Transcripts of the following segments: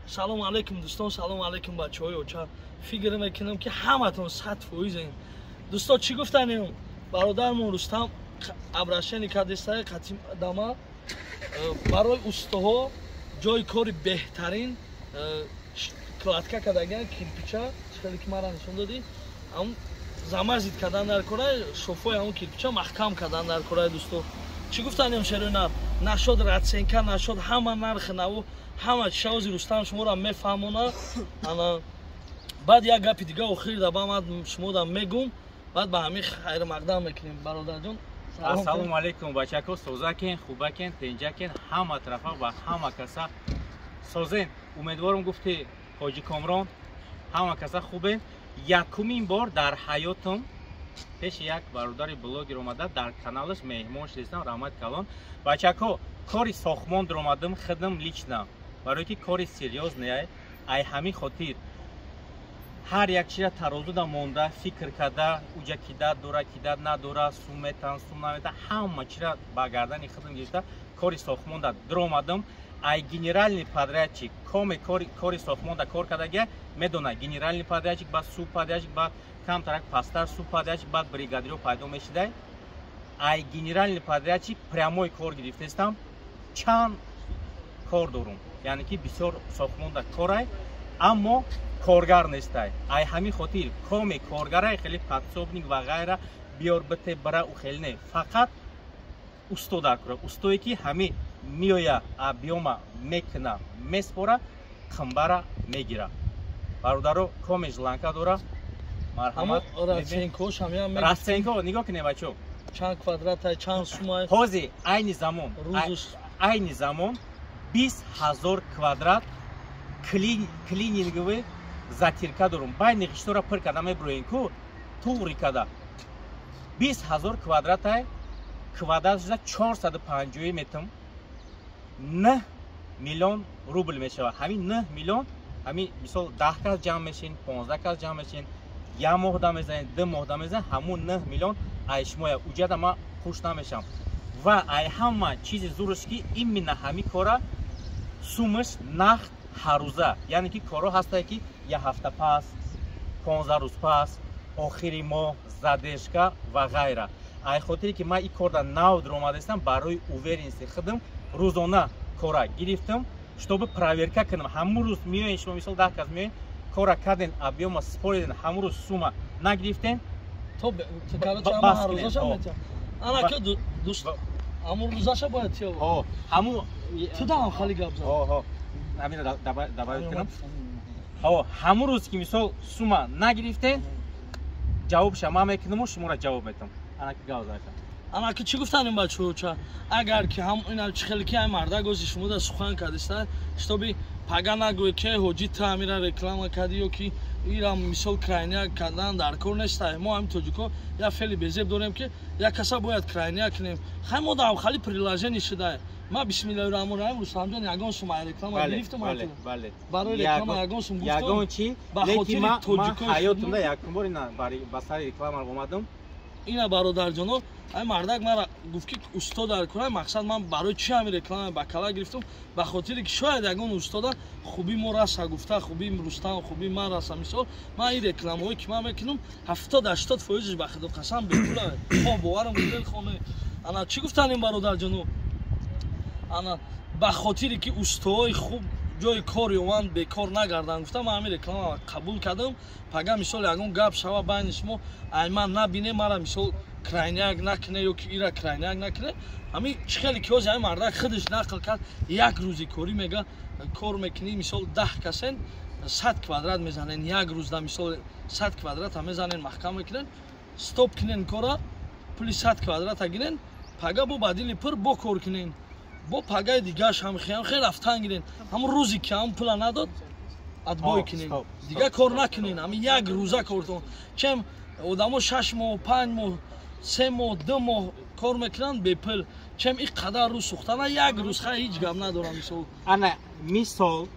Салому алайкум, дӯстон, салому алайкум, бачаҳои оча. Фикр мекунам, ки ҳаматон 100%-ен. Дӯсто, чӣ гуфтанем? Бародармон Рустам обращение кардеста қатим дама барои устоҳо ҷои кори беҳтарин, кладка кардагиан, кирпича хеле ки мара нишон додӣ, ҳам замазить кардан дар кора, шофои ҳамон кирпича маҳкам кардан дар кораи. Дӯсто, чӣ гуфтанем? Шерои нар нашод, расценка нашод, ҳама нархи наву, ҳама чишаози Рустам шуморо мефаҳмона. Ана баъд як гапи дига охир да ба ман шумода мегум, баъд ба ҳамин хайрмақдам мекунем, бародарҷон. Ассалому алайкум, бачако, созакен, хубакен, тенҷакен, ҳама тарафа ва ҳама каса созен. Умедворам, гуфти ҳоҷи Комрон, ҳама каса хубен. Якумин бор дар ҳаётам пеши як бародари блогер омада, дар каналаш меҳмон шудистам. Раҳмат калон, бачако. Кори сохтмон даромадам худам лично, барое ки кори серьёзный. Ай ҳамин хотир ҳар як чиза тарозуда монда, фикр карда, уҷа кидат дора, кидат надора, сум метан, сум наметан, ҳама чира ба гардани худам гирифта, кори сохтмонда даромадам. Ай генеральный подрядчик коме кори сохтмонда кор кардагия медона: генеральный подрядчик, баъд субподрядчик, баъд камтарак пасттар субподрядчик, баъд бригадиро пайдо мешидай. Ай генеральный подрядчик прямой кор гирифтестам, чанд кор дорум, яъне ки бисёр сохтмонда корай, аммо коргар нестай. Ай ҳамин хотир коме коргарай, хеле подсобник ва ғайра биёр, бите, бара, у хеле не, фақат усто дар кора, устое ки ҳами меоя, объёма мекуна, меспора, қимбара мегира. Бародаро, коме желание дора, марҳамат. Расценко нигоҳ кунед, бачо. Чанд квадрата, чанд сумай? Ҳозир айни замон 20 000 квадрат клининговый затирка дорум. Байни ғиштора пир карда меброем ку, туғри карда 20 000 квадратай, квадрат шуда 450 метр, 9 миллион рубл мешавад. Ҳамин 9 миллион, ҳамин мисол 10 кас ҷамъ мешин, 15 кас ҷамъ мешин, як моҳда мезанед, 2 моҳда мезанед, ҳамун 9 миллион ай шумоя. Уҷада ман хуш намешавам. Ва ай ҳама чизи зурш ки именно ҳамин кора сумаш нақд, ҳаррӯза, яъне ки корҳо ҳастае ки як ҳафта пас, 15 рӯз пас, охири моҳ, задержка ва ғайра. Ай хотире ки ман ин корда нав даромадаистам, барои уверенности худам рӯзона кора гирифтам, чтобы проверка кунам. Ҳамун рӯз меоен шумо, мисол 10 кас меоен, кора карден, объёма спориден, ҳамун рӯз сума нагирифтен. Бас. Ҳамун рӯзаша бояд. Ҳамун. Ту даам хали гап зад. Ҳамина добавить кунам. Ҳамун рӯз ки мисол сума нагирифтен, ҷавобша ман мекунаму шуморо ҷавоб метам. Анаки гап задам. Анаки чӣ гуфтанем, бачаоча? Агар ки ҳам ина чӣ хеле ки ай мардак ози шумо да сухан кардиста, чтобы пага нагӯе ки ҳоҷи ту ҳамира реклама кардӣ ё ки ира мисол крайняк кардан дар кор неста. Мо ҳами тоҷико як феъли безеб дорем, ки як каса бояд крайняк кунем. Хай, мо даам хали приложение шуда. Ма бисмиллаҳи раҳмони раҳим, Рустамҷон, ягон сум ай реклама гирифтам? Барои реклама ягон сум гуфтам? Ягон чи. Ба хотири тоҷико. Ҳаётумда якум бор ина ба сари реклама омадам. Ина, бародарҷоно, ай мардак мара гуфт, ки усто дар кора. Мақсад, ман барои чи ҳами реклама ба кала гирифтам? Ба хотире ки шояд ягон устода хуби мо раса гуфта, хуби Рустам, хуби ман раса. Мисол, ман ин рекламаҳое ки ман мекунам, 70-80 фоизш, ба худо қасам, бепула. Хо боварам хоне. Ана чӣ гуфтанем, бародарҷоно? Ана ба хотире ки устоҳои хуб ҷои кор ёванд, бекор нагарданд, гуфтам, ман ҳамин реклама қабул кардам. Пага мисол ягон гап шава байни шумо, ай ман набине, мара мисол крайняк накуне ё ки ира крайняк накуне. Ҳамин чӣ хеле ки ҳози ҳамин мардак худаш нақл кард, як рӯзи корӣ мега, кор мекунӣ, мисол 10 касен, 100 квадрат мезанен як рӯзда, мисол 100 квадрата мезанен, маҳкам мекунен, стоп кунен кора, пули 100 квадрата гирен, пага бо ба дили пур бо кор кунен, бо пагаи дигааш ҳам хел рафтан гирен. Ҳамун рӯзе ки ҳамун пула надод, отбой кунен, дигар кор накунен. Ҳамин як рӯза кортон чем одамо 6 моҳ, 5 моҳ, 3 моҳ, 2 моҳ кор мекунанд бепул, чем ин қадар рӯз сӯхтана, як рӯз хай ҳеҷ гап надорам, мисол. Ана мисол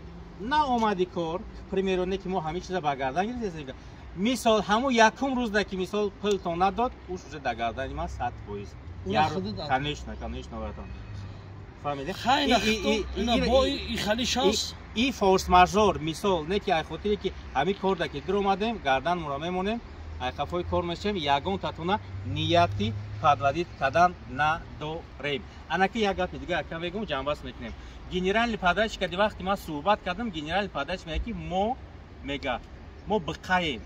наомади кор, примерно не ки мо ҳамин чиза ба гардан гирифтем. Мисол, ҳамун якум рӯзда ки мисол пултон надод, уш уже да гардани ман 100%. Конечно, конечно, братан. Фаҳмидед? И хали шанс. И форс-мажор, мисол, не ки ай хотире ки ҳамин корда ки дуромадем, гарданмонро мемонем, ай қафои кор мешавем, ягон татуна нияти подводить кардан надорем. Анаки як гапи дига ака мегӯм, ҷамъбаст мекунем. Генеральный подрядчик кади вақти ман суҳбат кардам, генеральный подрядчик мега ки мо мега мо биқаем,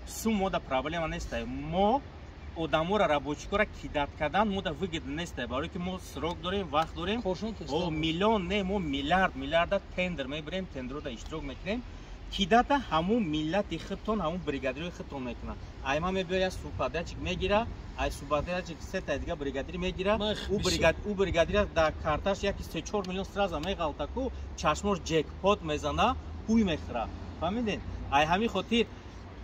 сум мода проблема нестай, мо одаморо, рабочикора кидать кардан мода выгодно нестай, барое ки мо срок дорем, вақт дорем. Миллион не, мо миллиард миллиарда тендер мебирем, тендерода иштирок мекунем. Кидать а ҳамун миллати худтон, ҳамун бригадирои худтон мекунад. Айма мебиёяд, субподрядчик мегира, ай субподрядчик сета дига бригадир мегира, ӯ бригадира дар карташ яки 3-4 миллион сразу меғалта ку, чашмош ҷекпот мезана, ҳуй мехӯра. Фаҳмидед? Ай ҳамин хотир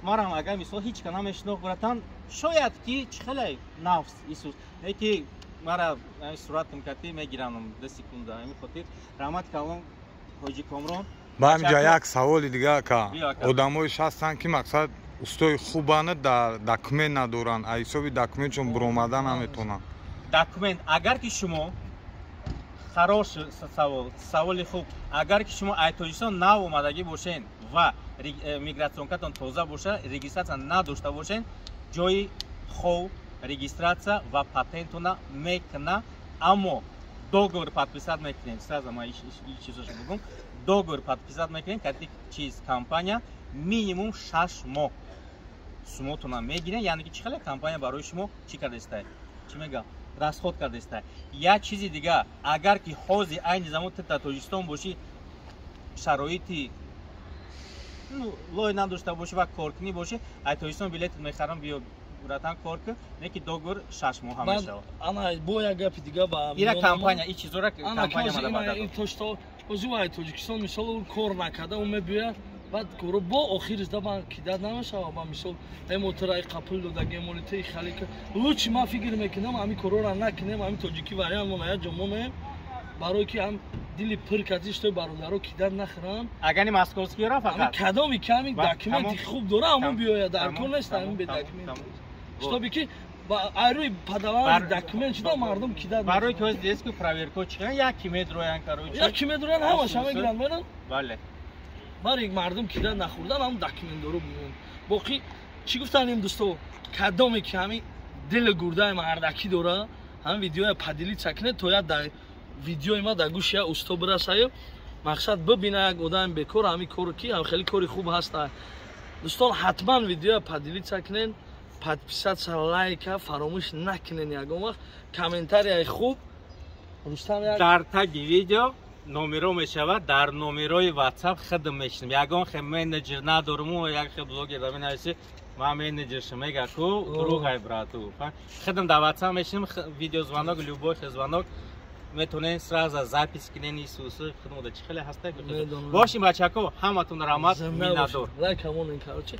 марам агар мисол ҳеҷ ка намешинохт, братан, шояд ки чӣ хеле нафс исус ки мара суратам кати мегиранам 2 секунда. Ҳамин хотир раҳмат калон, ҳоҷи Комрон. Ба ҳаминҷа як саволи дига, ака. Одамоеш ҳастанд, ки мақсад устои хубанд, дар документ надоранд, а ҳисоби документшон буромада наметавонанд. Документ, агар ки шумо, хороший савол, саволи хуб. Агар ки шумо ай Тоҷикистон нав омадагӣ бошен ва миграционкатон тоза боша, регистрация надошта бошен, ҷои хов, регистрация ва патентона мекуна, аммо договор подписать мекунем. Сразу ма чизошо бугум: договор подписать мекунем кати чиз компания, минимум 6 моҳ сумотона мегирен. Яъне ки чӣ хеле компания барои шумо чӣ кардастай, чӣ мега, расход кардастай. Як чизи дига, агар ки ҳозир айни замон ту дар Тоҷикистон бошӣ, шароити лой надошта бошӣ ва коркунӣ бошӣ, ай Тоҷикистон билет мехарам, биё, братан, кор кун, не ки договор 6 моҳа мешавад. Ана бо як гапи дига ба ира компания и чизора компания мада. То озу ай Тоҷикистон, мисол, ӯ кор накарда, ӯ мебиёяд, баъд коро бо охириш да ман кидать намешава. Ба мисол, эмотра қапул додаги, эмолитаи халика. Лучше ман фикр мекунам, ҳамин корора накунем, ҳамин тоҷикӣ вариант мона як ҷо монем, барое ки ҳам дили пир кардиш, тои бародаро кидать нахӯранд. Агани московскиёра фақат. Кадоми ки ҳамин документи хуб дора, ҳамон биёяд. Дар кор нест ҳамин бе документ, шутобе ки айрӯи падавани документ шуда мардум кидать. Барои ки ҳози дидест ки проверко чӣ, яки медроян, короче. Яки медроян, ҳамаша мегиранд, менам. Бале. Барои мардум кидать нахӯрдан, ҳам документдоро биён. Боқӣ чӣ гуфтанем, дӯсто? Кадоме ки ҳамин дили гурдаи мардакӣ дора, ҳамин видеоя поделиться кунед, то як дар видеои ма дар гӯши як усто бирасаю, мақсад бибина як одами бекор ҳамин кору ки ҳам хеле кори хуб ҳаста. Дӯстон, ҳатман видеоя поделиться кунед, подписаться, лайка фаромӯш накунед, ягон вақт комментарияи хуб. Рустам. Дар таги видео номеро мешавад, дар номерои WhatsApp хидм мешинам. Ягон хе менеҷер надоруму, як хе блогер да менависи, ман менеҷер шумега ку, дурӯғай, брату. Хидм дар WhatsApp мешинам, видеозвонок, любой хе звонок метавонед сразу запись кунед. Исусу хидмода чӣ хеле ҳаста. Бошим, бачако, ҳаматон раҳмат, миннатдор. Лайка монен, короче.